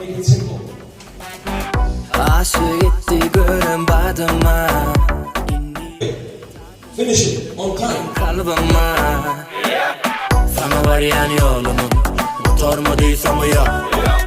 Make it simple. Aşyk etdi gören badyma. Finish it on time. Kalbyma. Saňa barýan ýolumyň gutarmady soňy ýok.